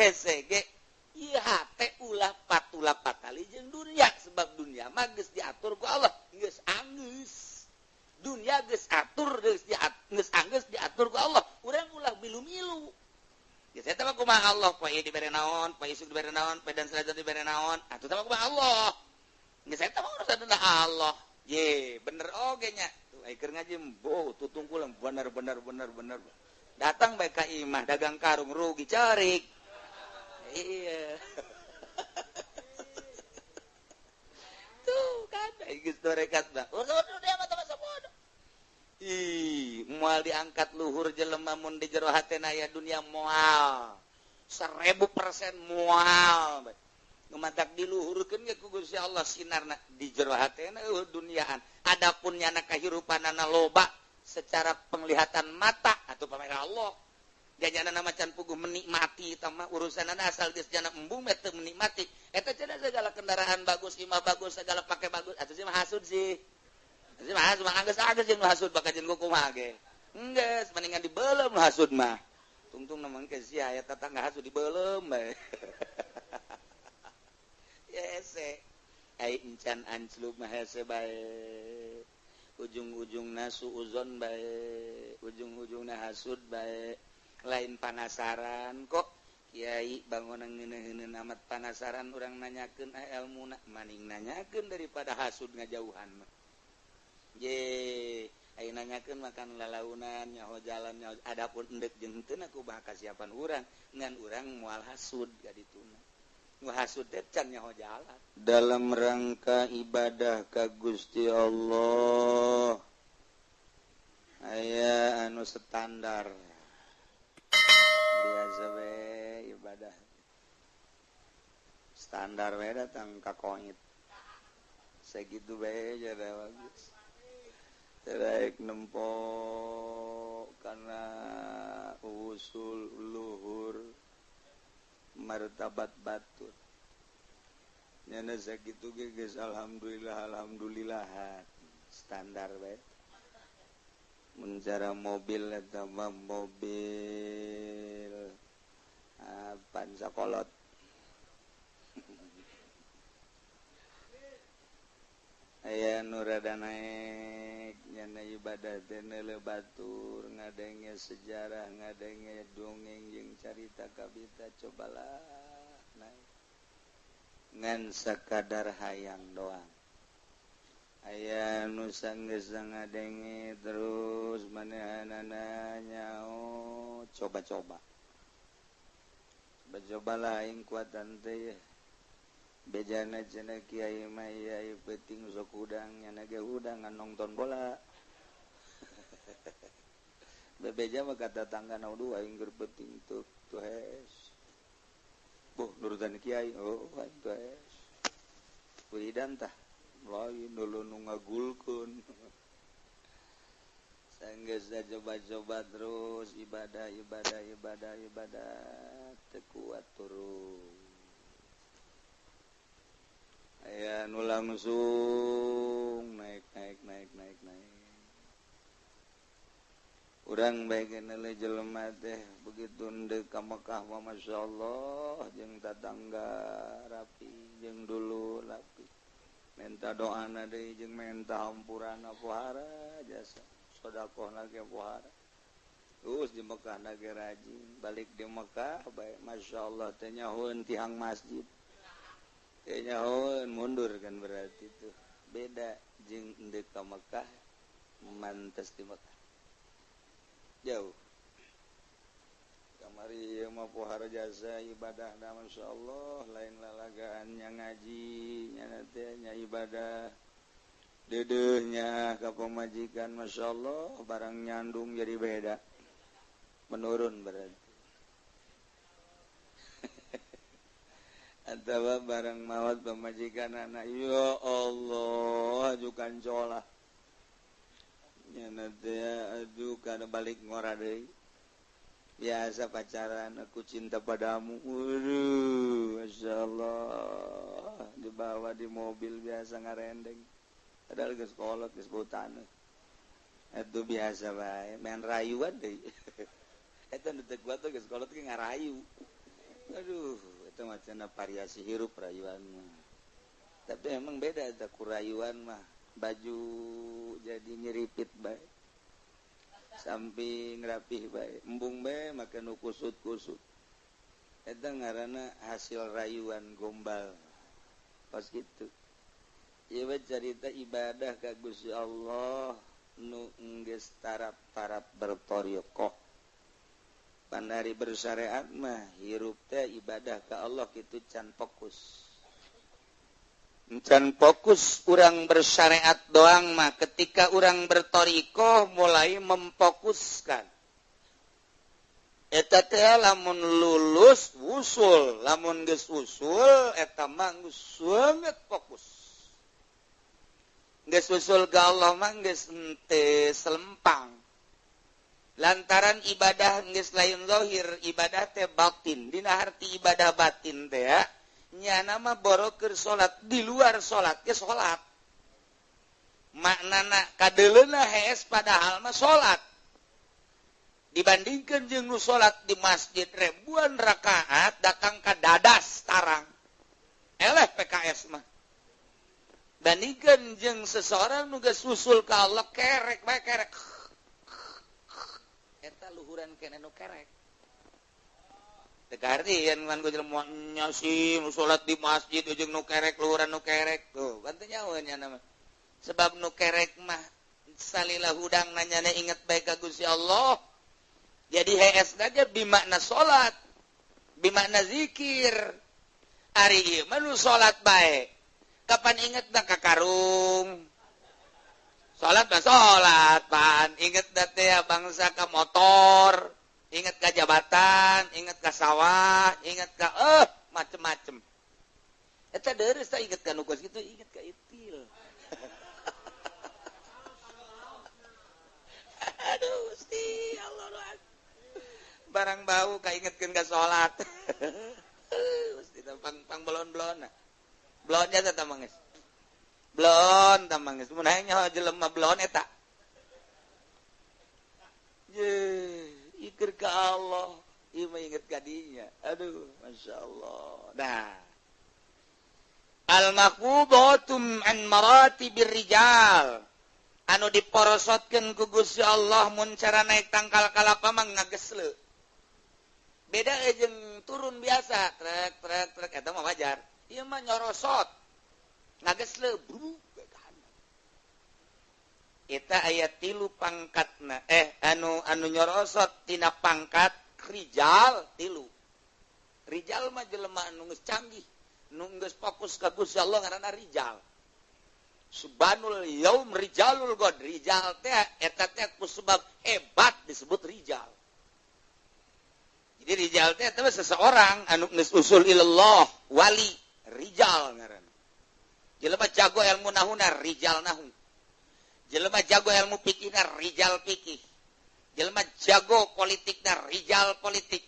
Hese ge ieu hate ulah patula patali jeung dunya sebab dunya mah geus diatur ku Allah, geus anggeus. Dunya geus atur geus geus anggeus diatur ku Allah. Urang ulah milu-milu. Geus eta mah kumaha Allah, poe ieu dibere naon, poe isuk dibere naon, poe dan selanjutnya dibere naon. Atuh teh mah kumaha Allah. Geus eta mah urusan Allah. Ye, bener oge nya. Tuh ai keur ngaji boh tutungkul bener bener bener bener. Datang bae ka imah dagang karung rugi cerik. Iya. Tuh kan geus torekat mah. Udah mah masa bodoh. Ih, moal diangkat luhur jelema mun di jero hatena aya dunia moal. 1000% moal. Nu matak diluhurkeun ge ku Gusti Allah sinarna di jero hatena eueuh duniaan. Adapun nyana kahirupanana loba secara penglihatan mata atau pamer Allah. Jajana macan puguh menikmati eta mah urusanana asal geus jana embung mah teu menikmati. Eta cenah segala kendaraan bagus, imah bagus, segala pake bagus, atuh sih mah hasud sih. Sih mah hasud mah anggeus-anggeus jeung hasud bakal jeung kumaha ge. Enggeus mendingan dibeuleum hasud mah. Tungtung na mangke sia aya tetangga hasud dibeuleum bae. Hese. Ai encan anclub mah hese bae. Ujung-ujungna suuzon bae, ujung-ujungna hasud bae. Lain panasaran kok kiai bangunan ngeuneuh-ngeuneuh amat panasaran urang nanyakeun elmuna maning nanyakeun daripada hasud ngajauhan mah. Ye, ai nanyakeun makan lalaunan nyaho jalan nyaho adapun endek jeung henteu ku bah kasiapan urang ngan urang moal hasud ka dituna. Nu hasud teh can nyaho jalan. Dalam rangka ibadah ka Gusti Allah aya anu standar biasa we ibadah standar we datang ka koit segitu we jadi bagus terbaik nempo karena usul luhur martabat batur nyana sakitu ge geus alhamdulillah alhamdulillah standar we. Mun cara mobil eta mah mobil pansakolot. Aya nu rada naek nyana ibadah teh neuleuh batur ngadenge sejarah ngadenge dongeng jeung carita kabita cobalah naek ngan sakadar hayang doang. Aya nu sanggeus ngadenge terus manehanana nyao coba-coba. Coba-cobalah aing kuatan teh. Bejana cenah kiai mah ieu peuting sok hudang nyana ge hudang ngan nonton bola. Bebeja mah ka tatangga na dua aing keur peuting tuh tuh hes. Boh nurutan kiai oh aing tuh hes. Wiridan tah lain dulu nu ngagulkeun. Sanggeus coba-coba terus ibadah ibadah ibadah ibadah teu kuat turun. Aya nu langsung naik naik naik naik naik. Urang bae geuneuh jelema teh begitu ndek ka Mekah mah masyaallah jeung tatangga rapi jeung dulu rapi. Minta doana deui jeung minta hampurana pohara jasa sedekahna ge pohara. Terus di Mekah na ge rajin, balik di Mekah bae masyaallah teh nyahoeun tihang masjid. Teh nyahoeun mundur kan berarti tuh. Beda jeung endek ka Mekah mantes di Mekah. Jauh. Kamari ieu mah pohara jasa ibadahna masyaallah lain lalagaan nya ngaji nya teh nya ibadah. Dedeuhnya ka pamajikan masyaallah barang nyandung jadi beda. Menurun berarti. Atawa barang mawat pamajikan anak ya Allah ajukan colah. Nya teh aduh kana balik ngora deui. Biasa pacaran aku cinta padamu. Waduh, masyaallah dibawa di mobil biasa ngarendeng. Padahal geus kolot geus bau taneuh. Itu biasa bae, main rayuan deui. Eta nu teu kuat geus kolot ge ngarayu. Aduh, itu macam variasi hirup rayuan mah. Tapi emang beda eta ku rayuan mah. Baju jadi nyeripit bae. Samping rapih bae, embung bae make nu kusut-kusut. Eta ngaranna hasil rayuan gombal. Pas gitu. Ieu carita ibadah ka Gusti Allah nu geus tarap-tarap bertoriqoh. Pandari bersyariat mah hirup teh ibadah ka Allah kitu can fokus. Can fokus urang bersyariat doang mah, ketika urang bertoriqoh mulai memfokuskan. Eta teh lamun lulus usul, lamun geus usul eta mah geus banget fokus. Geus usul ka Allah mah geus henteu selempang. Lantaran ibadah geus lain zahir, ibadah teh batin. Dina harti ibadah batin teh ya, nyana mah boroker salat di luar salat ge salat. Maknana kadeuleuna hees padahal mah salat. Dibandingkeun jeung nu salat di masjid ribuan rakaat datang ka dadas tarang. Eleh PKS mah. Bandingkeun jeung seseorang nu geus usul ka Allah kerek bae kerek. Eta luhuran kene nu kerek. Teu kahartian kan ku jelema nya sih nu salat di masjid jeung nu kerek luhuran nu kerek. Tuh, kan teu nyaho nya mah. Sebab nu kerek mah salila hudang nanyana inget bae ka Gusti Allah. Jadi hees aja bimakna salat, bimakna zikir. Ari ieu mah nu salat bae. Kapan ingetna ka karung? Salat mah salat, pan inget teh bangsa ka motor, inget ka jabatan, inget ka sawah, inget ka macem-macem. Eta deureuh teh inget ka nu kos kitu, inget ka itil. Aduh, Gusti Allah. Barang bau kaingetkeun ka salat. Gusti pang belon-belon. Belonnya teh mangis. Belon tah mangis. Mun hayang nyaho jelema belon eta. Ye, ikir ka Allah, ieu mah inget ka dinya. Aduh, masyaallah. Nah. Al-maqbudatum an maratibir rijal. Anu diporosotkeun ku Gusti Allah mun cara naik tangkal kalapa mah ngagesle. Beda jeung turun biasa, trek trek trek eta mah wajar. Ieu mah nyorosot. Ngagesle bru eta aya tilu pangkatna anu anu nyorosot tina pangkat rijal tilu. Rijal mah jelema anu geus canggih, nu geus fokus ka Gusti Allah ngaranna rijal. Subhanul yaum rijalul god. Rijal teh eta teh ku sebab hebat disebut rijal. Jadi rijal teh eta seseorang anu geus usul ilallah, wali, rijal ngaranna. Jelema jago ilmu nahuna rijal nahu. Jelema jago ilmu fikihna rijal fikih. Jelema jago politikna rijal politik.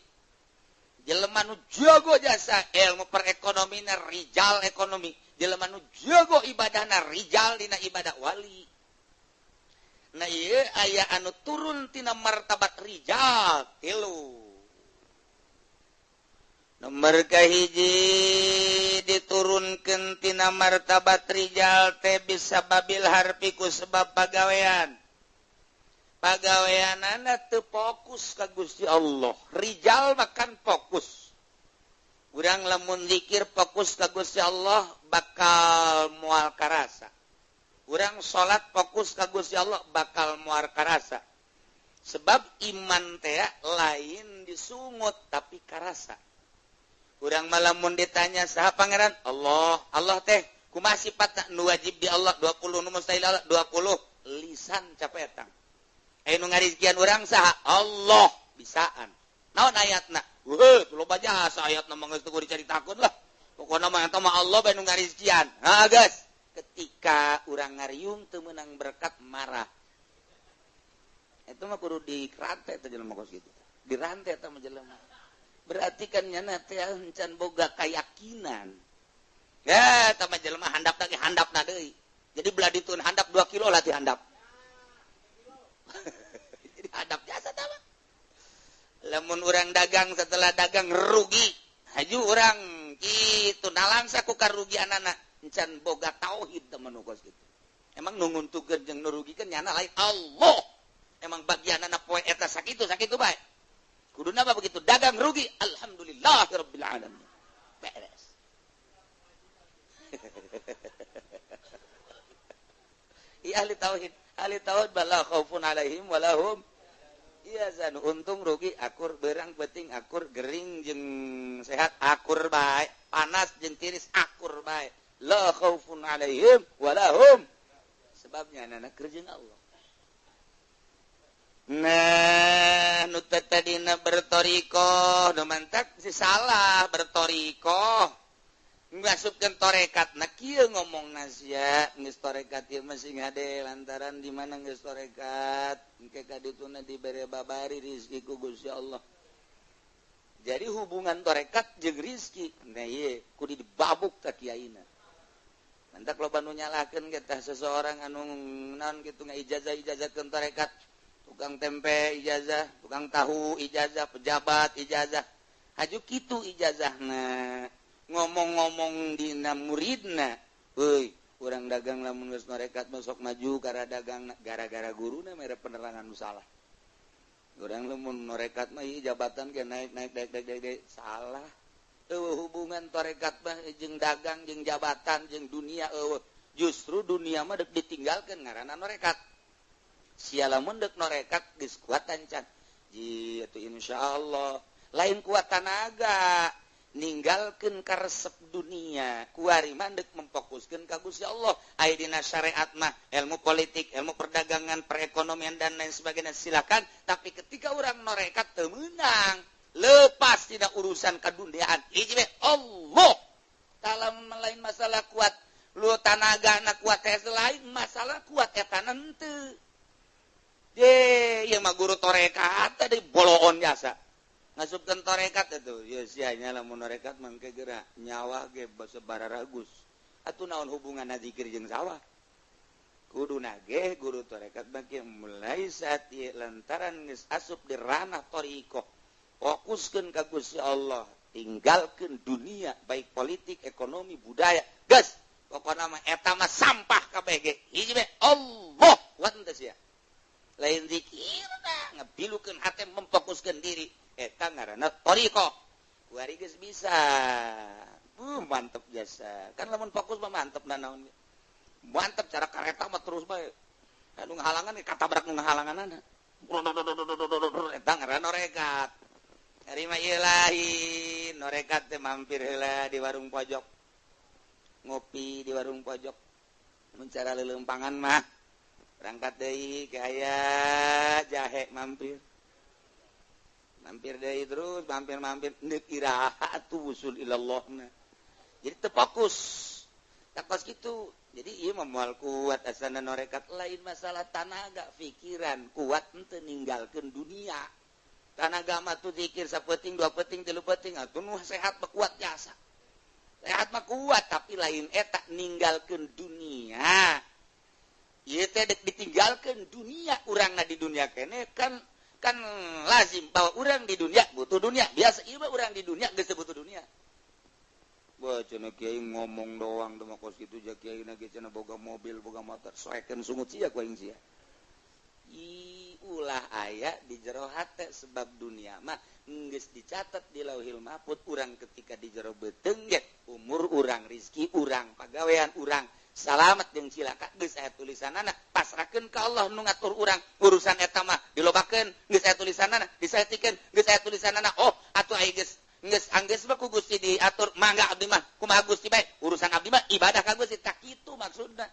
Jelema nu jago jasa ilmu perekonomina rijal ekonomi. Jelema nu jago ibadahna rijal dina ibadah wali. Nah ieu aya anu turun tina martabat rijal tilu. Nomor kahiji diturunkeun tina martabat rijal teh bisa babil harfi ku sebab pagawean. Pagaweanana teu fokus ka Gusti Allah. Rijal makan fokus. Urang lamun zikir fokus ka Gusti Allah bakal moal karasa. Urang salat fokus ka Gusti Allah bakal moal karasa. Sebab iman teh lain disungut tapi karasa. Urang malamun ditanya saha pangeran? Allah. Allah teh kumaha sifatna? Nu wajib di Allah 20, nu mustahil Allah 20. Lisan capetang. Aya nu ngarizkian urang saha? Allah. Bisaan. Naon ayatna? Weuh, loba jasa ayatna mah geus teu dicaritakeun lah. Pokona mah eta mah Allah bae nu ngarizkian. Ha geus. Ketika urang ngariung teu meunang berkat marah. Eta mah kudu dirantai teh jelema kos kitu. Dirantai eta mah jelema. Berarti kan nyana teh encan boga keyakinan. Ya, eta mah jelema handap lagi handapna deui. Jadi belah ditun handap 2 kilo lah ti handap. Jadi handap jasa tah mah. Lamun urang dagang setelah dagang rugi. Haju urang kitu nalangsa ku karugianana encan boga tauhid teman kos kitu. Emang nu nguntukeun jeung nu rugikeun nyana lain Allah. Emang bagianana poe eta sakitu sakitu bae. Kuduna mah begitu dagang rugi alhamdulillahirabbil alamin. Beres. Iya ahli tauhid bala khaufun alaihim walahum iya zan untung rugi akur berang penting akur gering jeung sehat akur bae panas jeung tiris akur bae la khaufun alaihim walahum sebabnya anak kerjaan Allah. Nah nu tadina bertorikoh nu mantak si salah bertorikoh ngasupkeun torekat na kieu ngomong sia geus torekat ieu mah sing hade lantaran di mana geus torekat engke ka dituna dibere babari rezeki ku Gusti Allah. Jadi hubungan torekat jeung rezeki nah ieu kudu dibabuk ka kiaina. Mantak loba nu nyalahkeun ge tah seseorang anu naon kitu ngaijazah-ijazahkeun torekat, tukang tempe ijazah, tukang tahu ijazah, pejabat ijazah. Haju kitu ijazahna. Ngomong-ngomong dina muridna, euy, urang dagang lamun geus norekat masuk maju gara dagang gara-gara guruna mere penerangan nu salah. Urang lamun norekat mah ieu jabatan ge naik naik naik naik naik salah. Eueuh hubungan torekat mah jeung dagang jeung jabatan jeung dunia eueuh. Justru dunia mah deuk ditinggalkeun ngaranna norekat. Sia lamun deuk norekat geus kuat ancan. Ji atuh insyaallah lain kuat tanaga. Ninggalkeun karesep dunia kuari mah deuk memfokuskeun ka Gusti Allah. Aya dina syariat mah ilmu politik, ilmu perdagangan, perekonomian dan lain sebagainya silakan, tapi ketika urang norekat teu meunang lepas tina urusan kaduniaan. Hiji we Allah taala lain masalah kuat lu tanagana kuat teh lain masalah kuat eta henteu. Ye ieu mah guru torekat tadi boloon jasa. Ngasupkeun torekat atuh ye sia nya lamun norekat mangke geura nyawa ge bararagus atuh naon hubunganna zikir jeung sawah kuduna ge guru torekat bagi mulai saat ieu lantaran geus asup di ranah thariqah fokuskeun ka Gusti Allah tinggalkeun dunia baik politik ekonomi budaya geus pokona mah eta mah sampah kabeh ge hiji we Allah kuat teh sia lain zikirna ngebilukeun hate memfokuskeun diri eta ngaranna thariqah kuari geus bisa mantep jasa kan lamun fokus mah mantep naon mantep cara kareta mah terus bae anu ngahalangan katabrak nu ngahalanganana eta ngaranna norekat ari mah ieu lain norekat teh mampir heula di warung pojok ngopi di warung pojok mun cara leuleumpangan mah berangkat deui ke aya jahe mampir mampir deui terus mampir-mampir neuk iraha atuh wusul ilallahna. Jadi teu fokus. Takos kitu. Jadi ieu mah moal kuat asana norekat lain masalah tanaga pikiran kuat henteu ninggalkeun dunia. Tanaga mah tuh zikir sapeting dua peting tilu peting atuh nu sehat mah kuat jasa. Sehat mah kuat tapi lain eta ninggalkeun dunia. Ieu teh deuk ditinggalkeun dunia urangna di dunia keneh kan kan lazim bahwa orang di dunia butuh dunia biasa ieu mah urang di dunia geus butuh dunia. Wah cenah kiai ngomong doang teh mah kos kitu ja kiai na ge cenah boga mobil boga motor soekeun sungut sia ku aing sia. Ih ulah aya di jero hate sebab dunia mah geus dicatat di Lauhil Mahfud urang ketika di jero beuteung ge umur urang rezeki urang pagawean urang salamet jeung cilaka geus aya tulisanana pasrahkeun ka Allah nu ngatur urang urusan eta mah dilobakeun geus aya tulisanana disaetikeun geus aya tulisanana oh atuh aya geus geus anggeus mah ku Gusti diatur mangga abdi mah kumaha Gusti bae urusan abdi mah ibadah ka Gusti tak kitu maksudna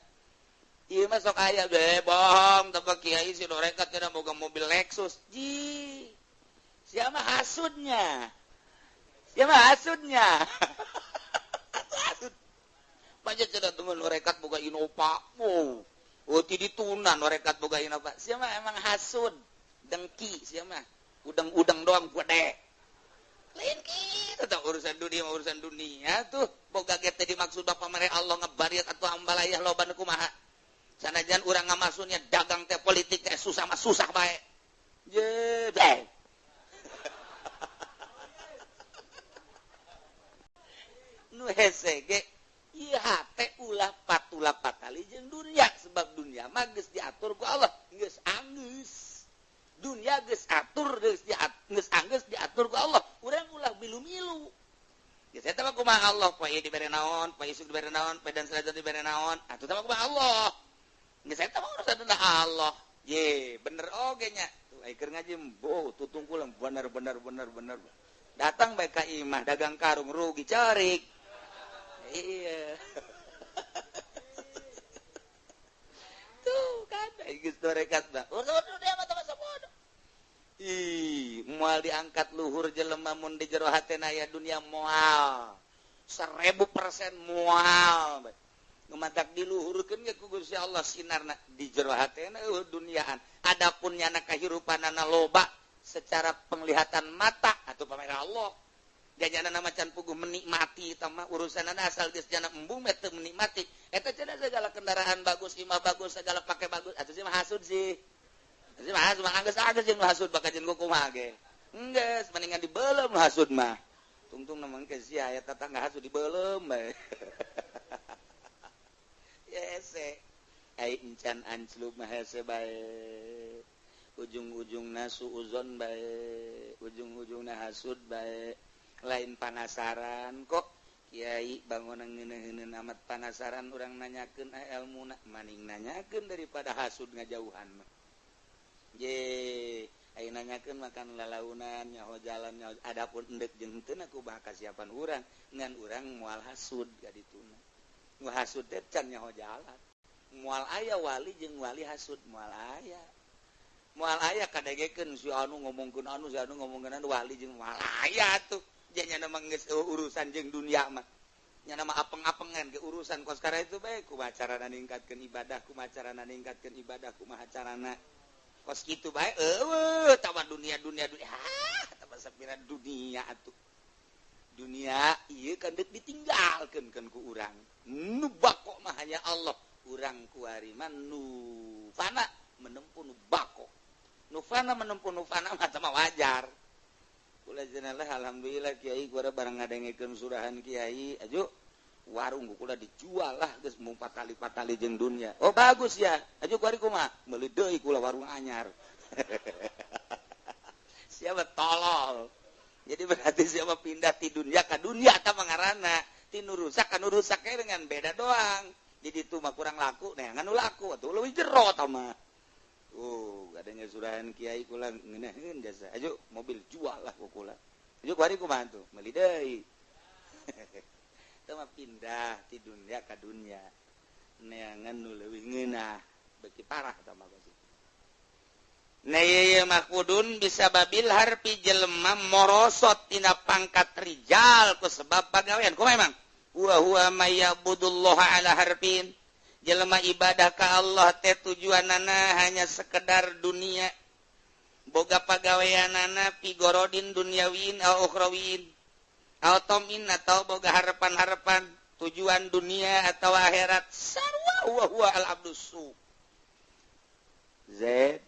ieu mah sok aya be bohong teh kiai si norekat cenah boga mobil Lexus ji sia mah hasudnya sia mah hasudnya hasud banyak cenah temen norekat boga Innova. Wow. Oh ti dituna norekat boga Innova. Sia mah emang hasud, dengki sia mah. Udang-udang doang gede. Lain kitu tah urusan dunia urusan dunia tuh boga ge teh dimaksud bapa mere Allah ngebariat atuh ambalayah loba nu kumaha. Sanajan urang ngamasuknya dagang teh politik teh susah mah susah bae. Je bae. Nu hese ge ieu hate ulah patula patali jeung dunia sebab dunia mah geus diatur ku Allah, geus anggeus. Dunia geus atur geus geus anggeus diatur ku Allah. Urang ulah milu-milu. Geus eta mah kumaha Allah, poe ieu dibere naon, poe isuk dibere naon, poe dan selanjutnya dibere naon, atuh teh mah kumaha Allah. Geus eta mah urusan Allah. Ye, bener oge nya. Tuh ai keur ngaji boh tutungkul bener bener bener bener. Datang bae ka imah dagang karung rugi cerik. Iya. Tuh kan ai geus torekat mah. Urusan dunia mah masa bodoh. Ih, moal diangkat luhur jelema mun di jero hatena aya dunia moal. 1000% moal. Matak diluhurkeun ge ku Gusti Allah sinarna di jero hatena eueuh duniaan. Adapun nyana kahirupanana loba secara penglihatan mata atau pamer Allah. Jajana macan puguh menikmati eta mah urusanana asal geus jana embung mah teu menikmati. Eta cenah segala kendaraan bagus, imah bagus, segala pake bagus, atuh sih mah hasud sih. Sih mah hasud mah anggeus-anggeus jeung hasud bakal jeung kumaha ge. Enggeus mendingan dibeuleum nu hasud mah. Tungtung mah ke sia aya tetangga hasud dibeuleum bae. Hese ai encan anclub mah hese bae ujung-ujungna suuzon bae ujung-ujungna hasud bae lain panasaran kok kiai bangunan ngeuneun amat panasaran urang nanyakeun elmuna maning nanyakeun daripada hasud ngajauhan mah ye ai nanyakeun makan lalaunan nyaho jalan nyaho adapun endek jeung henteu ku bah kasiapan urang ngan urang moal hasud ka dituna. Nu hasud teh can nyaho jalan. Moal aya wali jeung wali hasud moal aya. Moal aya kadegekeun si anu ngomongkeun anu si anu ngomongkeun anu wali jeung moal aya tuh. Janyana mah geus urusan jeung dunia mah. Nyana mah apeng-apengan ge urusan kos kara itu bae kumaha carana ningkatkeun ibadah, kumaha carana ningkatkeun ibadah, kumaha carana kos kitu bae eueuh tawar dunia dunia dunia. Ah, tah sapira dunia atuh. Dunia ieu kan deuk ditinggalkeun kan ku urang. Nu bako mah hanya Allah. Urang kuari mah nu fana menempuh nu bako. Nu fana menempuh nu fana mah sama wajar. Kula jenengan alhamdulillah kiai kula barang ngadengekeun surahan kiai aju warung kula dijual lah geus mung patali-patali jeung dunia. Oh bagus ya. Aju kuari kumaha? Meuli deui kula warung anyar. Siapa tolol. Jadi berarti siapa pindah ti dunia ka dunia ta mangarana. Tinu rusak kanu rusak dengan beda doang. Jadi itu mah kurang laku, nah nganu laku atuh leuwih jero tah mah. Adanya surahan kiai kula ngeunaheun jasa. Aju mobil jual lah ku kula. Aju kuari kumaha tuh? Meuli deui. Tah mah pindah ti dunia ka dunia. Neangan nu leuwih ngeunah, beuki parah tah mah pasti. Nah ieu mah kudun bisa babil harpi jelema morosot tina pangkat rijal ku sebab pagawean. Kumaha emang? Wa huwa may ya'budullaha ala harfin. Jelema ibadah ka Allah teh tujuanana hanya sekedar dunia. Boga pagaweanana pigorodin dunyawin au ukhrawin. Au tomin atau boga harapan-harapan tujuan dunia atau akhirat. Sarwa wa huwa al abdus su. Zaid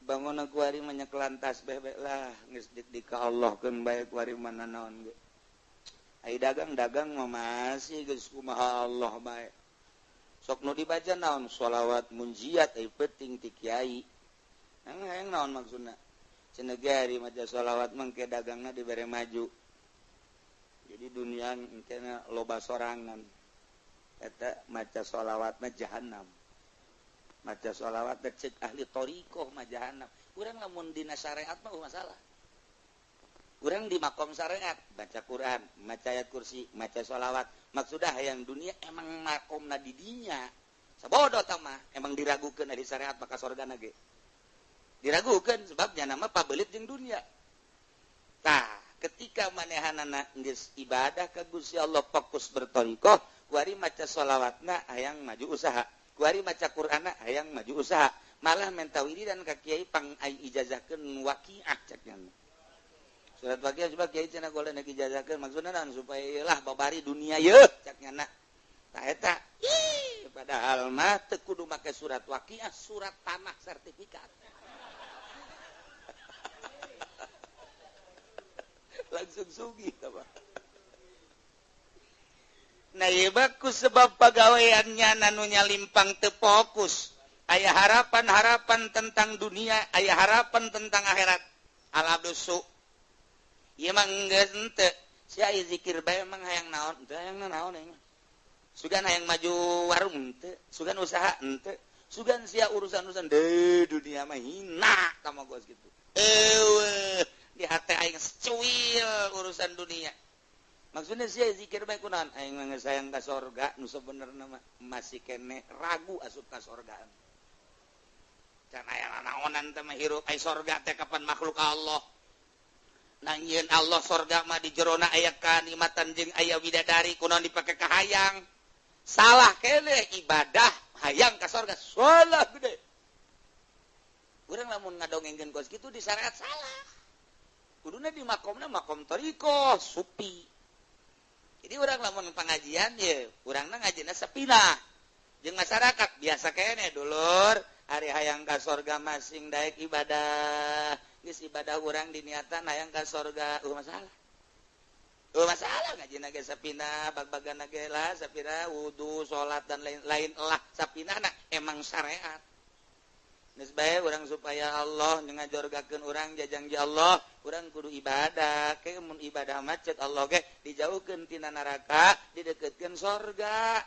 bangun aku hari menyekelan tasbih bae lah geus dik ka Allah keun bae ku hari mana naon ge. Ai dagang-dagang mah masih geus kumaha Allah bae. Sok nu dibaca naon sholawat munjiat ai penting ti kiai. Hayang naon maksudna? Cenah ge ari maca sholawat mah ke dagangna dibere maju. Jadi dunia engkena loba sorangan. Eta maca sholawat mah jahannam. Maca sholawat cek ahli thariqah mah jahannam. Urang lamun dina syariat mah masalah. Urang di makom syariat baca Quran, maca ayat kursi, maca sholawat. Maksudnya hayang dunia emang makomna di dinya. Sabodo tah mah emang diragukeun dari syariat maka sorgana ge. Diragukeun sebabnya nama pabelit jeung dunia. Tah, ketika manehanana geus ibadah ka Gusti Allah fokus berthariqah, kuari maca sholawatna hayang maju usaha. Kuari maca Qur'ana hayang maju usaha, malah menta wiridan ka kiai pang ai ijazahkeun waqiah cek nya. Surat waqiah coba kiai cenah goleh nek ijazahkeun maksudna naon supaya lah babari dunia yeuh cek nya. Tah eta ih padahal mah teu kudu make surat waqiah, surat tanah sertifikat. Langsung sugih tah. Nah ieu bagus sebab pagaweannya nu nyalimpang teu fokus. Aya harapan-harapan tentang dunia, aya harapan tentang akhirat. Al-abdusu. Ieu mah geus henteu. Sia zikir bae emang hayang naon? Teu hayang naon aing. Sugan hayang maju warung henteu, sugan usaha henteu, sugan sia urusan-urusan deui dunia mah hina ka mogos kitu. Eueuh, di hate aing secuil urusan dunia. Maksudnya sia zikir bae kunaon? Aing mah geus hayang ka sorga, nu sabenerna mah masih keneh ragu asup ka sorga. Can aya nanaonan teh mah hirup ai sorga teh kapan makhluk Allah. Nangieun Allah sorga mah di jerona aya kanikmatan jeung aya widadari kunaon dipake ka hayang. Salah keneh ibadah hayang ka sorga, salah gede. Urang lamun ngadongengkeun kos kitu di syariat salah. Kuduna di makomna makom thariqah supi. Jadi orang lamun pengajian ye, urangna ngajina sepina. Jeung masyarakat biasa keneh dulur, ari hayang ka sorga masing daek ibadah. Geus ibadah urang diniatan hayang ka sorga, eueuh masalah. Eueuh masalah ngajina ge sapina, bag-bagana ge lah sapina wudu, salat dan lain-lain lah sapinana emang syariat. Geus bae urang supaya Allah ngajorgakeun urang jajangji Allah, urang kudu ibadah. Ke mun ibadah macet Allah ge dijauhkeun tina neraka, dideketkeun sorga.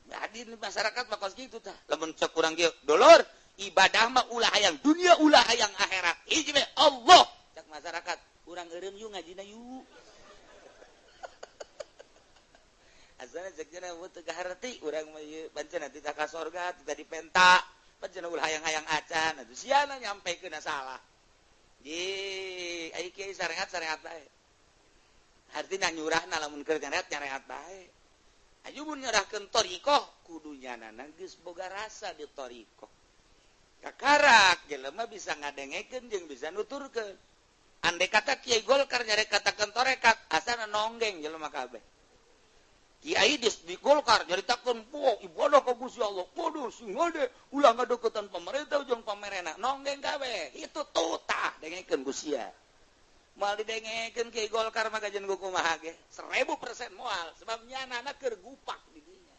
Jadi masyarakat mah kos kitu tah. Lamun cek urang kieu, dulur, ibadah mah ulah hayang dunia, ulah hayang akhirat. Hiji we Allah. Cek masyarakat, urang eureun yuk ngajina yuk. Azana cek cenah teu kaharti urang mah ieu pancen teh ka sorga, teh dipenta. Pancen ulah hayang-hayang acan, atuh siana nyampekeun salah. Ji, ai kiai syariat-syariat bae. Artina nyurahna lamun keur nyariat bae. Aju mun nyerahkeun thariqah kudu nyanana geus boga rasa di thariqah. Kakarak jelema bisa ngadengekeun jeung bisa nuturkeun. Andai kata kiai Golkar nyarek katakeun tarekat, asana nonggeng jelema kabeh. Kiai di Golkar nyaritakeun poh ibadah ka Gusti Allah, kudu sing hade ulah ngadeukeutan pamarentah jeung pamerena, nonggeng kabeh. Itu tutah dengekeun ku sia. Moal didengekeun kiai Golkar mah kajian kumaha ge 1000% moal sebab nyanana keur gupak di dinya.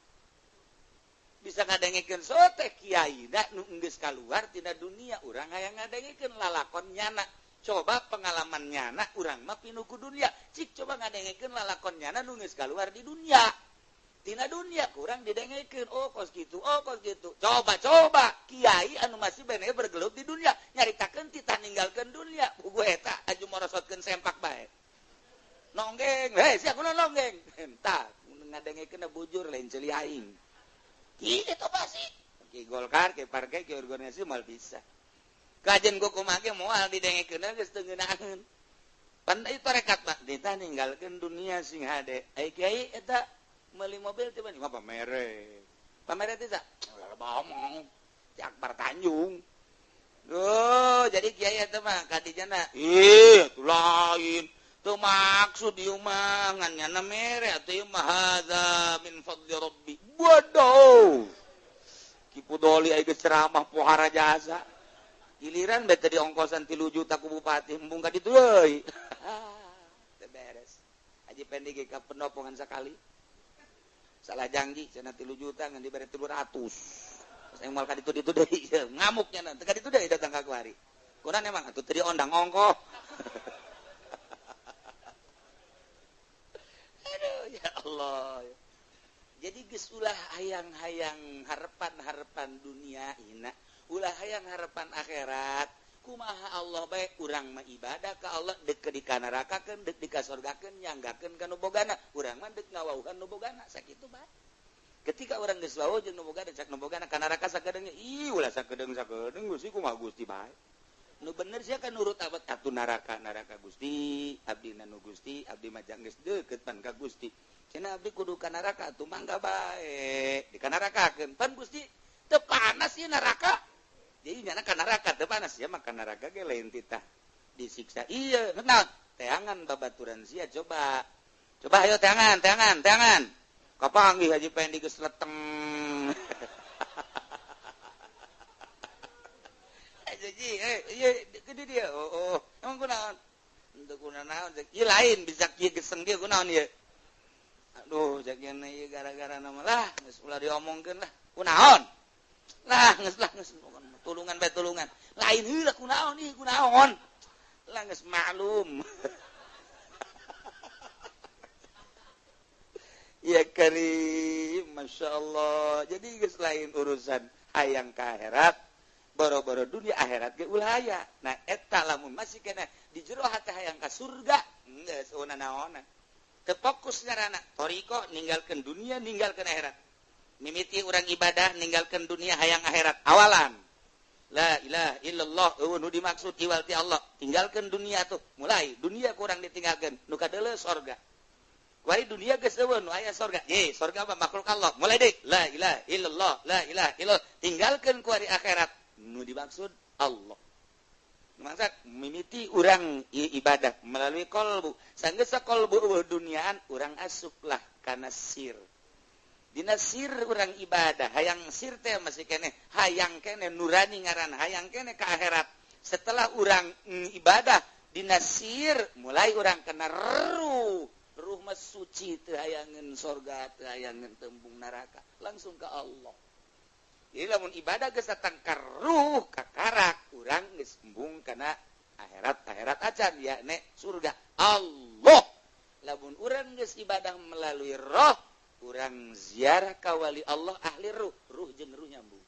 Bisa ngadengekeun sote kiai da nu geus kaluar tina dunia, urang hayang ngadengekeun lalakon nyana. Coba pengalaman nyana urang mah pinuh ku dunia. Cik coba ngadengekeun lalakon nyana nu geus kaluar di dunia. Tina dunia kurang didengekeun, oh kos kitu, oh kos kitu. Coba-coba kiai anu masih bene bergelut di dunia, nyaritakeun titah ninggalkeun dunia. Buku eta aju morosotkeun sempak bae. Nonggeng, hei sia kunaon nonggeng? Entah, ngadengekeun bujur lain ceuli aing. Kitu pasti. Ki Golkar, ki partai, ki organisasi moal bisa. Kajen ku kumaha ge moal didengekeun geus teu ngeunaheun. Pan ieu tarekat mah ditah ninggalkeun dunia sing hade. Ai kiai eta meuli mobil teh mah pamere. Pamere teh sa? Ulah ngomong. Ti Akbar Tanjung. Duh, jadi kiai eta mah kadijana. Ih, atuh lain. Teu maksud ieu mah ngan nyana mere atuh ieu mah hadza min fadli rabbi. Bodoh. Ki Pudoli ai geus ceramah pohara jasa. Giliran bae tadi ongkosan 3 juta ku bupati embung ka ditu deui. Teu beres. Haji Pendi ge ka pendopongan sakali. Salah janji cenah 3 juta ngan dibere 300. Pas aing moal ka ditu ditu deui ngamuknya teu ka ditu deui datang ka kuari. Kunaon emang atuh teu diondang ongkoh. Aduh ya Allah. Jadi geus ulah hayang-hayang harapan-harapan dunia hina, ulah hayang harapan akhirat. Kumaha Allah bae urang mah ibadah ka Allah deuk dikanarakakeun, deuk dikasorgakeun, nyanggakeun ka nu bogana. Urang mah deuk ngawauhan nu bogana sakitu bae. Ketika urang geus wawuh jeung nu bogana, cak nu bogana ka neraka sakedeung, ih ulah sakedeung-sakedeung Gusti kumaha Gusti bae. Nu bener sia kan nurut abad atuh neraka, neraka Gusti, abdi nu Gusti, abdi mah geus deukeut pan ka Gusti. Cenah abdi kudu ka neraka atuh mangga bae. Dikanarakakeun pan Gusti teu panas ieu neraka. Jadi nyana ka neraka teu panas ya maka neraka ge lain titah disiksa. Iya, naon? Teangan babaturan sia coba. Coba ayo teangan, teangan, teangan. Kapanggih Haji Pendi geus leteng. Haji, ieu gede dia. Oh, oh. Emang kunaon? Henteu kunaon. Ieu lain bisa kieu geseng dia kunaon ieu? Duh, cek ieu gara-gara nama lah, geus ulah diomongkeun lah. Kunaon? Lah, geus lah geus tulungan bae tulungan. Lain heula kunaon ieu kunaon? Lah geus maklum. Ya karim, Masya Allah. Jadi geus lain urusan hayang ka akhirat, boro-boro dunia akhirat ge ulah aya. Nah eta lamun masih kena di jero hati hayang ka surga, geus naonan. Teu fokus ngaranna thoriqoh ninggalkeun dunia, ninggalkeun akhirat. Mimiti urang ibadah ninggalkeun dunia hayang akhirat awalan. La ilaha illallah eueuh nu dimaksud iwal ti Allah. Tinggalkeun dunia tuh, mulai dunia kurang ditinggalkeun, nu kadeuleu sorga. Wari dunia geus eueuh nu aya sorga. Ye, sorga mah makhluk Allah. Mulai deui la ilaha illallah, la ilaha illallah. Tinggalkeun ku ari akhirat nu dimaksud Allah. Maksud mimiti urang ibadah melalui kolbu. Sanggeus kolbu eueuh duniaan urang asuplah kana sir. Dina sir urang ibadah, hayang sir teh masih keneh, hayang keneh nurani ngaran, hayang keneh ka akhirat. Setelah urang ibadah dina sir mulai urang kena ruh. Ruh mah suci teu hayangeun sorga, teu hayangeun tembung neraka, langsung ke Allah. Jadi lamun ibadah geus datang ka ruh, ka karak, urang geus embung kana akhirat, akhirat acan ya nek surga Allah. Lamun urang geus ibadah melalui roh, urang ziarah ka wali Allah ahli ruh, ruh jeung ruh nyambung.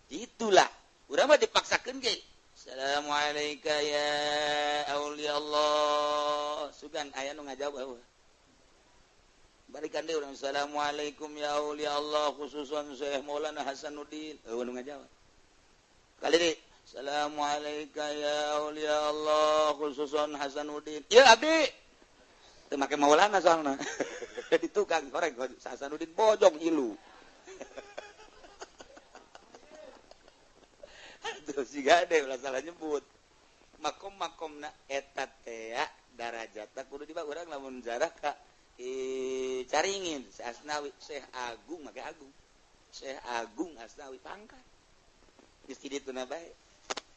Itulah, urang mah dipaksakeun ge. Assalamualaikum ya aulia Allah. Sugan aya nu ngajawab eueuh. Balikan deui urang assalamualaikum ya aulia Allah khususan Syekh Maulana Hasanuddin. Eueuh nu ngajawab. Kali deui assalamualaikum ya aulia Allah khususan Hasanuddin. Ieu abdi. Teu make Maulana soalna. Di tukang korek Hasanuddin bojong ilu. Terus juga deh ulah salah nyebut makom-makomna eta teh darajatna kudu dibawa urang lamun jarah ka Caringin Syekh Asnawi Syekh Agung make Agung Syekh Agung Asnawi pangkat geus ti dituna bae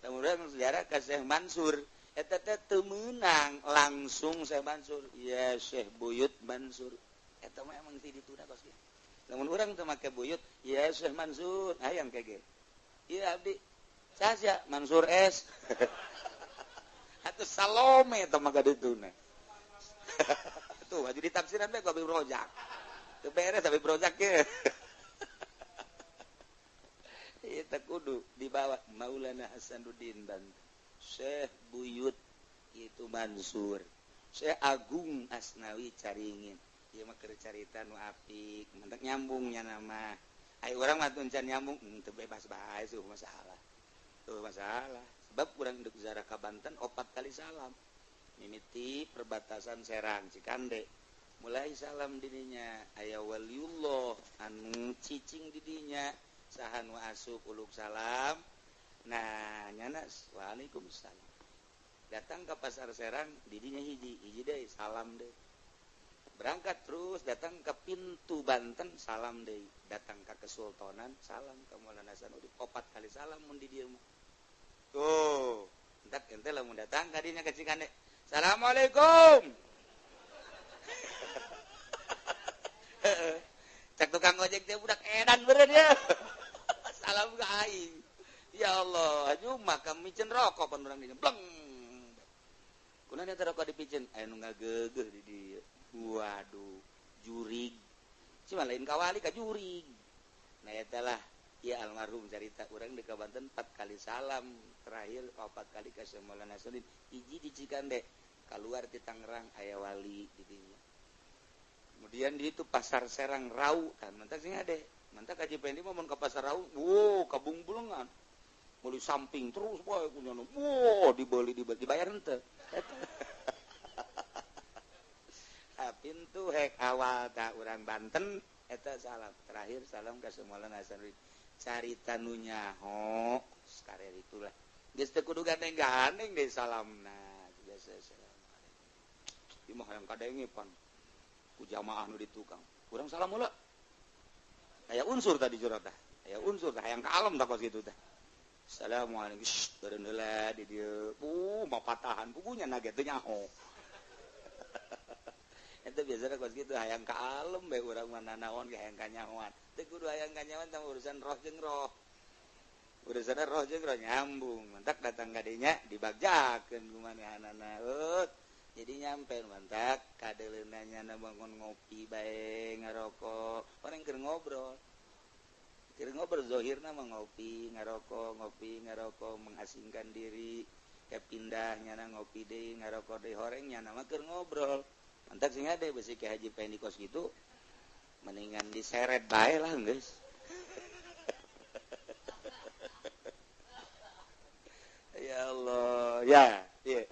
lamun urang sejarah ka Syekh Mansur eta teh teu meunang langsung Syekh Mansur ya Syekh Buyut Mansur eta mah emang ti dituna kos kieu lamun urang teu make Buyut ya Syekh Mansur hayang kege ieu abdi saja Mansur S atau Salome teh mah gadituna. Tuh baju ditafsiran bae ku Habib Rozak. Teu beres Habib Rozak ge. Ieu teh kudu dibawa Maulana Hasanuddin Banten. Syekh Buyut itu Mansur. Syekh Agung Asnawi Caringin. Ieu mah keur carita nu apik, mentek nyambungnya nama. Ai urang mah teu can nyambung, teu bebas bae seuh masalah. Tuh masalah sebab kurang induk ziarah ka Banten 4 kali salam mimiti perbatasan Serang Cikande mulai salam didinya aya waliullah anu cicing didinya saha nu asup uluk salam nah nyana waalaikumsalam datang ke pasar Serang didinya hiji hiji deui salam deui berangkat terus datang ke pintu Banten salam deui datang ke Kesultanan salam ke Maulana Hasanuddin 4 kali salam mun di dieu mah. Tuh, entak ente lamun datang kadinya ke Cikande. Assalamualaikum. Cek tukang ojek teh budak edan beureun ya. Salam ka aing. Ya Allah, nyumah kami micen rokok pan urang dinya. Bleng. Kunaon eta rokok dipicen? Aya nu ngageugeuh di dieu. Waduh, jurig. Cuma lain kawali ka jurig. Nah eta lah ya almarhum carita urang di Banten 4 kali salam terakhir 4 kali ka Syekh Maulana Hasanuddin hiji di Cikande keluar di Tangerang aya wali di dinya. Kemudian di itu pasar Serang Rau kan mentak sing ade mentak ka Cipendi mah mun ka pasar Rau wow kabungbulengan meuli samping terus bae kunyana wow dibeli dibayar henteu eta. Pintu hek awal ta urang Banten eta salam terakhir salam ka Syekh Maulana Hasanuddin carita nu nyaho sakarer itulah geus teu kudu gandeng-gandeng deui salamna biasa assalamualaikum ieu mah hayang kadenge pan ku jamaah nu di tukang urang salam heula aya unsur tadi jero tah aya unsur tah hayang ka alam tah kos kitu tah assalamualaikum beureun heula di dieu mah patahan pugunya na ge teu nyaho. Eta biasana kos kitu hayang ka alem bae urang mah nanaon ge hayang kanyahoan. Teu kudu hayang kanyahoan tah urusan roh jeung roh. Urusan roh jeung roh nyambung. Mantak datang ka dinya dibagjakeun ku manehanana. Jadi nyampe mantak kadeuleuna nyana bangun ngopi bae ngarokok. Orang keur ngobrol. Keur ngobrol zahirna mah ngopi, ngarokok, ngopi, ngarokok, mengasingkan diri. Ke pindah nyana ngopi deui, ngarokok deui horeng nyana mah keur ngobrol. Mantak sing ade besi Ki Haji Pendi kos gitu mendingan diseret bae lah geus. Ya Allah, ya, iya.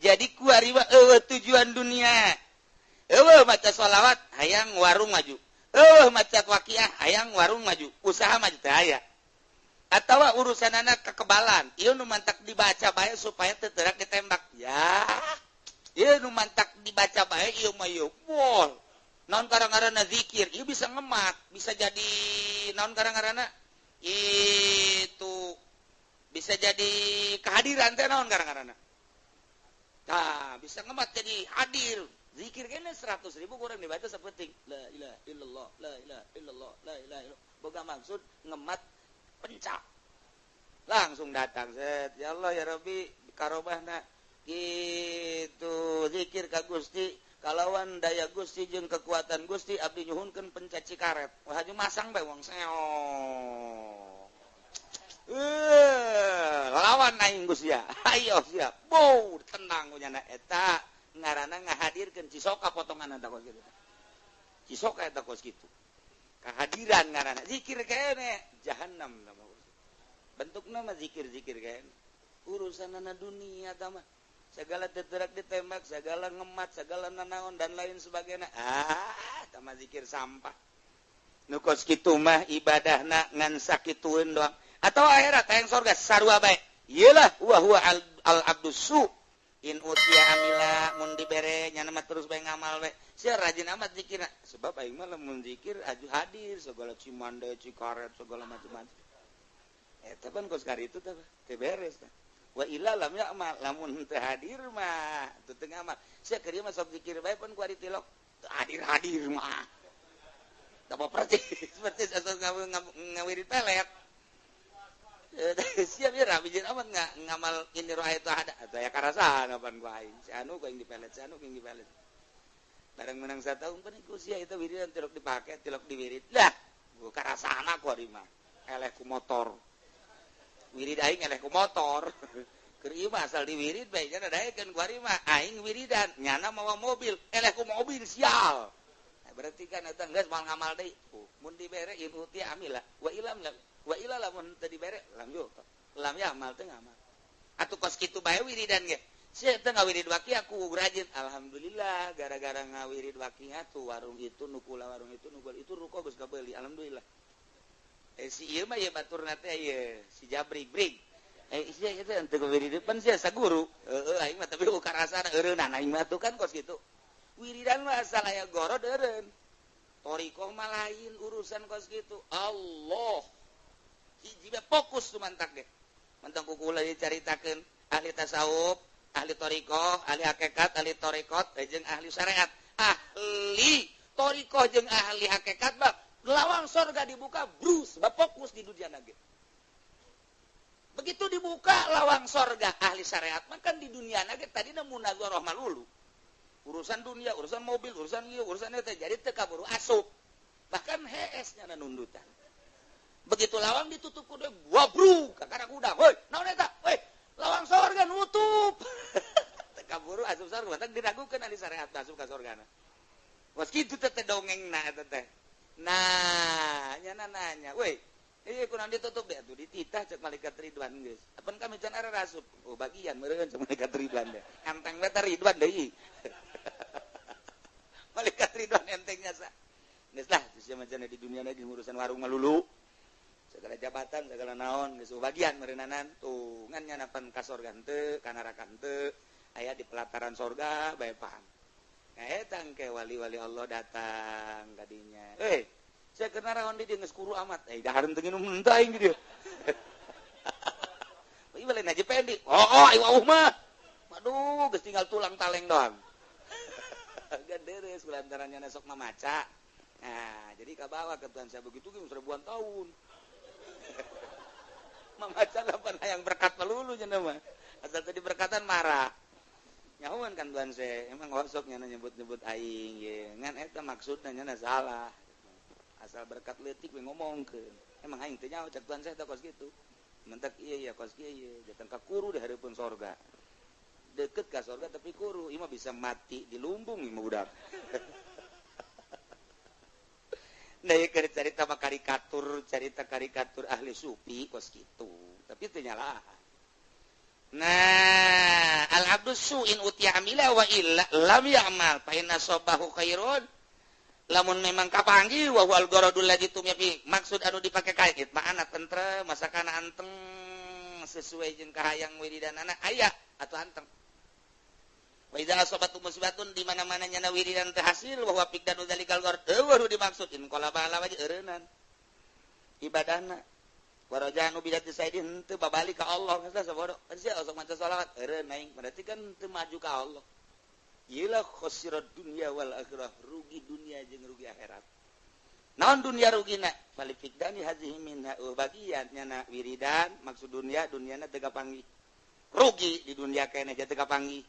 Jadi kuari mah eueuh tujuan dunia. Eueuh maca sholawat hayang warung maju. Eueuh maca waqiah hayang warung maju, usaha maju teh aya. Atawa urusanana kekebalan, ieu nu mantak dibaca bae supaya teu teurak ditembak. Ya. Ieu nu mantak dibaca bae ieu mah ieu. Wah, naon karang-ngaranna zikir, ieu bisa ngemat, bisa jadi naon karang-ngaranna? Itu bisa jadi kehadiran teh naon karang-ngaranna? Tah, bisa ngemat jadi hadir. Zikir kene 100.000 kurang dibaca sapenting. La ilaha illallah, la ilaha illallah, la ilaha illallah. Boga maksud ngemat pencak. Langsung datang set. Ya Allah ya Rabbi karobahna gitu zikir ka Gusti kalawan daya Gusti jeung kekuatan Gusti abdi nyuhunkeun pencak cikaret. Wah haju masang bae wong seo. Lawan aing Gusti ya. Ayo siap. Bow tenang nyana eta ngaranna ngahadirkeun cisoka potongan eta kos kitu. Cisoka eta kos kitu. Kehadiran ngaranna zikir kene jahannam nama. Bentukna mah zikir-zikir kene. Urusanana dunia tah mah. Segala teterak ditembak, segala ngemat, segala nanaon dan lain sebagainya. Ah, tah mah zikir sampah. Nu kos kitu mah ibadahna ngan sakitueun doang. Atau akhirat hayang sorga sarua bae. Iyalah wa huwa al abdus su. In utia amila mun dibere nyana mah terus bae ngamal we. Sia rajin amat zikirna. Sebab aing mah lamun zikir aju hadir segala cimande, cikaret, segala macam-macam. Eta pan kos kari itu teh teu beres tah. Wa illa lam ya'mal lamun teu hadir mah teu teu ngamal. Sia keur ieu mah sok zikir bae pun ku ari tilok. Hadir-hadir mah. Tah percis percis asal ngawirid pelet. Siap ya rapi jeung amat ngamal ini roh itu ada aya karasaan apaan ku aing si anu ku aing dipelet si anu ku aing dipelet bareng menang satahun pan iku sia eta wiridan tilok dipake tilok diwirid lah gua karasana ku ari mah eleh ku motor wirid aing eleh ku motor keur ieu mah asal diwirid bae nya daekeun ku ari mah aing wiridan nyana mawa mobil eleh ku mobil sial. Nah, berarti kan eta geus moal ngamal deui mun dibere ieu ti amila wa ilam wa ila lamun teu dibere lam yo lam ya amal teu ngamal atuh kos kitu bae wiridan ge sia teu ngawirid waqi aku rajin alhamdulillah gara-gara ngawirid waqiah tuh warung itu nukula warung itu nukul itu ruko geus kabeuli alhamdulillah si ieu mah ieu baturna teh ieu si Jabrik brig sia ieu teh teu wirid pan sia saguru heueuh aing mah tapi ukarasana eureunana aing mah tuh kan kos kitu wiridan mah asal aya gorod eureun thoriqoh mah lain urusan kos kitu Allah hiji fokus tuh mantak deh mantang kukula dicaritakeun ahli tasawuf ahli thoriqoh ahli hakikat ahli thoriqot jeung ahli syariat ahli thoriqoh jeung ahli hakikat mah lawang sorga dibuka brus sebab fokus di dunia nage begitu dibuka lawang sorga ahli syariat mah kan di dunia nage tadina munazarah malulu urusan dunia urusan mobil urusan ieu urusan eta jadi teu kaburu asup bahkan hees nya nundutan. Begitu lawang ditutup kudu wabruk kakara kuda. Hoi, naon eta? Hoi, lawang sorga nutup. Teu kaburu asup sorga, teh diragukeun ahli syariat asup ka sorgana. Was kitu teh dongengna eta teh. Nah, nyana nanya, "Woi, ieu kunaon ditutup deh atuh dititah cek malaikat Ridwan geus. Apan kami can ara asup?" Oh, bagian meureun cek malaikat Ridwan deh. Enteng we teh Ridwan deui. Malaikat Ridwan entengnya sa. Geus lah, sia macana di dunia na urusan warung malulu. Segala jabatan segala naon geus bagian meureunnanan tuh ngan nyanapan ka sorga henteu ka neraka henteu aya di pelataran sorga bae paham. Nah eta engke wali-wali Allah datang ka dinya. Sia keur naraon di dieu geus kuru amat. Dahar teu nginum henteu aing di dieu. Ieu lain aja pendi. Oh, aing wauh mah. Waduh, geus tinggal tulang taleng doang. Ganderes lantarannya sok mamaca. Nah, jadi kabawa ke Tuhan saya begitu ge seribuan tahun. Mamaca lapan hayang berkat melulu cenah mah. Asal tadi berkatan marah. Nyahuan kan Tuhan saya, emang osok nyana nyebut-nyebut aing ye. Ngan eta maksudna nyana salah. Asal berkat leutik we ngomongkeun. Emang aing teu nyaho cek Tuhan saya teh kos kitu. Mentak iya ya kos kieu ye, datang ka kuru di hareupeun sorga. Deket ka sorga tapi kuru, ieu mah bisa mati di lumbung ieu mah budak. Nah, ieu keur carita mah karikatur, carita karikatur ahli sufi kos kitu. Tapi teu nyalahan. Nah, al-abdu su'in utiya amila wa illa lam ya'mal fa inna sabahu khairun. Lamun memang kapanggih wa huwal gharadul ladzi tumya fi, maksud anu dipake kait makna tentrem, masakana anteng sesuai jeung kahayang wiridanana aya atuh anteng. Wa idza asabatu musibatun di mana-mana nyana wiridan teu hasil wa huwa fiqdanu dzalikal gharad, eueuh dimaksud in qala bala wajh eureunnan ibadahna. Warajanu bidati saidin teu babalik ka Allah geus sabodo. Sia osok maca selawat eureun aing berarti kan teu maju ka Allah. Iyalah khosirat dunya wal akhirah, rugi dunia jeung rugi akhirat. Naon dunia rugina? Fali fiqdani hazihi minha bagian nyana wiridan maksud dunia duniana teu kapanggih. Rugi di dunia keneh teu kapanggih.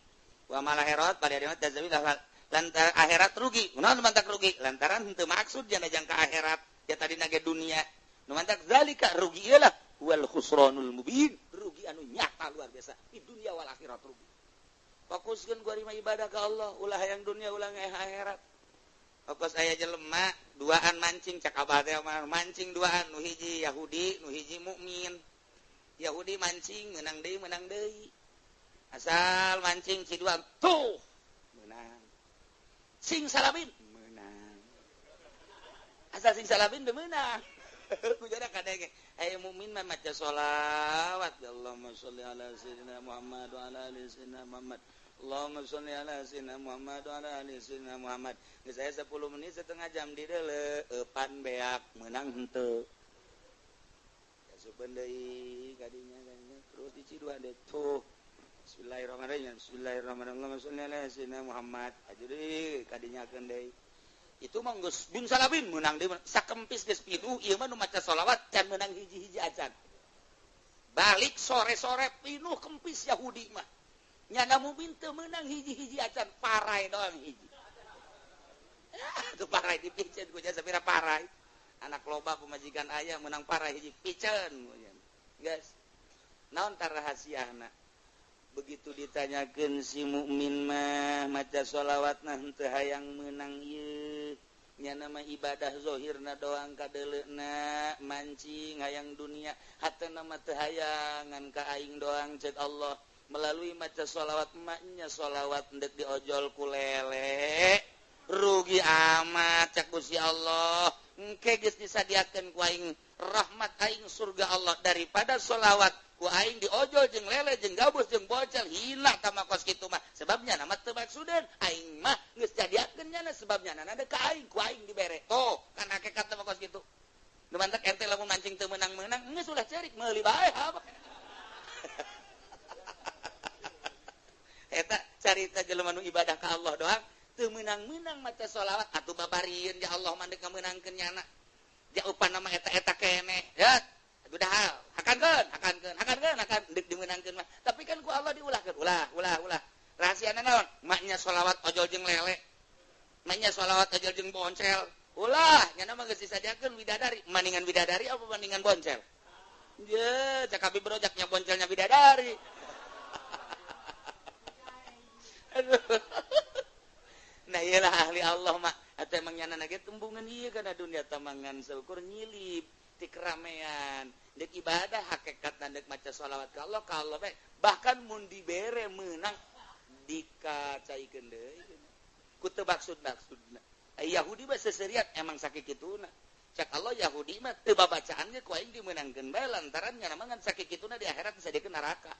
Wa mal akhirat pada hari tazawil lantaran akhirat rugi. Naon mantak rugi? Lantaran teu maksud jana jangka akhirat ya tadi nage dunia. Nu mantak zalika rugi iyalah wal khusranul mubin, rugi anu nyata luar biasa di dunia wal akhirat rugi. Fokuskeun gua rima ibadah ka Allah, ulah hayang dunia ulah akhirat. Fokus aya jelema duaan mancing cak abah teh mancing duaan nu hiji Yahudi, nu hiji mukmin. Yahudi mancing menang deui. Asal mancing si duaan tuh menang. Sing salabin menang. Asal sing salabin teu meunang. Kujara kadenge aya mukmin mah maca sholawat ya Allahumma sholli ala sayyidina Muhammad wa ala ali sayyidina Muhammad. Allahumma sholli ala sayyidina Muhammad wa ala ali sayyidina Muhammad. Geus aya 10 menit setengah jam di deuleu eupan beak meunang henteu. Asupeun deui kadinya terus diciduan deui tuh. Bismillahirrahmanirrahim. Bismillahirrahmanirrahim. Allahumma sholli ala sayyidina Muhammad. Aju deui kadinyakeun deui. Itu mah geus bin salabin meunang deui sakempis geus pinuh ieu mah nu maca sholawat can meunang hiji-hiji acan. Balik sore-sore pinuh kempis Yahudi mah. Nyana mukmin teu meunang hiji-hiji acan, parai doang hiji. Tuh parai dipiceun ku jasa sapira parai. Anak loba pemajikan aya meunang parai hiji piceun. Geus. Naon tar rahasiana? Begitu ditanyakeun si mukmin mah maca sholawatna henteu hayang meunang ieu. Nyana mah ibadah zahirna doang kadeuleuna mancing hayang dunia hatena mah teu hayang ngan ka aing doang ceuk Allah. Melalui maca sholawat maknya sholawat ndek diojol ku lele rugi amat cak Gusti Allah. Engke geus disadiakeun ku aing rahmat aing surga Allah daripada sholawat ku aing diojol jeung lele jeung gabus jeung bocel hina tama kos kitu mah sebabnya nama teu maksudeun aing mah geus jadiakeun nyana sebabnya nana ka aing ku aing dibere tuh kan hakikat tama kos kitu. Nu mantak ente lamun mancing teu meunang-meunang geus ulah cerik meuli bae apa. Eta carita jelema nu ibadah ka Allah doang teu meunang-meunang maca sholawat atuh babarieun ya Allah mah deuk ngameunangkeun nyana. Jaupan nama eta-eta keneh ya udah hakankeun hakankeun hakankeun hakan deuk dimeunangkeun mah tapi kan ku Allah diulahkeun ulah ulah ulah rahasiana naon maknya sholawat ojol jeung lele maknya sholawat ojol jeung boncel ulah nyana mah geus disadiakeun bidadari maningan bidadari apa maningan boncel ye cak abi brojaknya boncelnya bidadari. Aduh. Nah iyalah ahli Allah mah atau emang nyana ge tembungan ieu kana dunia tamangan seukur nyilip ti keramaian dek ibadah hakikat dek maca sholawat ka Allah bae bahkan mun dibere meunang dikacaikeun deui ku teu maksud-maksudna. Yahudi mah seserian emang sakikituna cak Allah Yahudi mah teu babacaan ge ku aing dimeunangkeun bae lantaran nyana mah ngan sakikituna di akhirat disadiakeun neraka.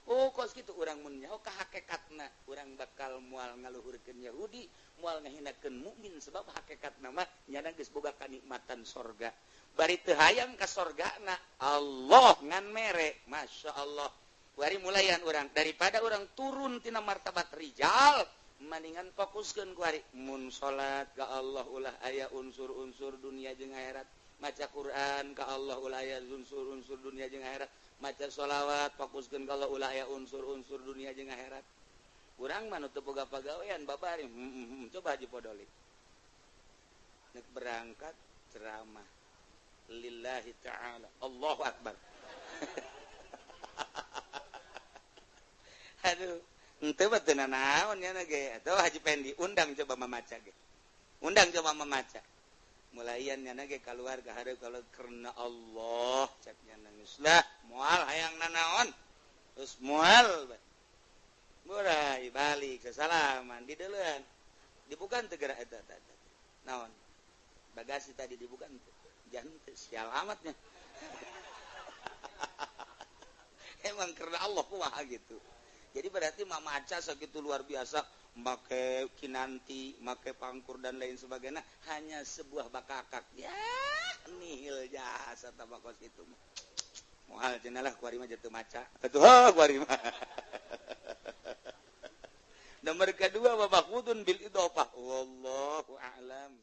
Oh kos kitu urang mun nyaho ka hakikatna urang bakal moal ngaluhurkeun Yahudi moal ngahinakeun mukmin sebab hakikatna mah nyana geus boga kanikmatan sorga bari teu hayang ka sorgana Allah ngan mere Masya Allah. Wari mulayan urang daripada urang turun tina martabat rijal Maningan fokuskeun ku ari mun salat ka Allah ulah aya unsur-unsur dunia jeung akhirat, maca Quran ka Allah ulah aya unsur-unsur dunia jeung akhirat, maca sholawat fokuskeun ka Allah ulah aya unsur-unsur dunia jeung akhirat. Urang mah nu teu boga pagawean babari, coba Haji Podoli. Nek berangkat ceramah lillahi ta'ala, Allahu akbar. Aduh, henteu mah teu nanaon nya ge. Atuh Haji Pendi undang coba mamaca ge. Undang coba mamaca. Mulaian nya ge kaluar ka hareup kalau karena Allah cek nya nangis lah, moal hayang nanaon. Terus moal bae. Murai balik sesalaman di deuleun. Dibukan teu geura eta eta. Naon? Bagasi tadi dibukan teu. Jangan teu sial amatnya. Emang karena Allah kumaha gitu. Jadi berarti mamaca segitu luar biasa, make kinanti, make pangkur dan lain sebagainya, hanya sebuah bakakak. Ya, nihil jasa tabakos itu. Moal cenah lah kuari mah jatuh maca. Atuh kuari mah. Nomor kedua babakudun bil idhofah. Wallahu a'lam.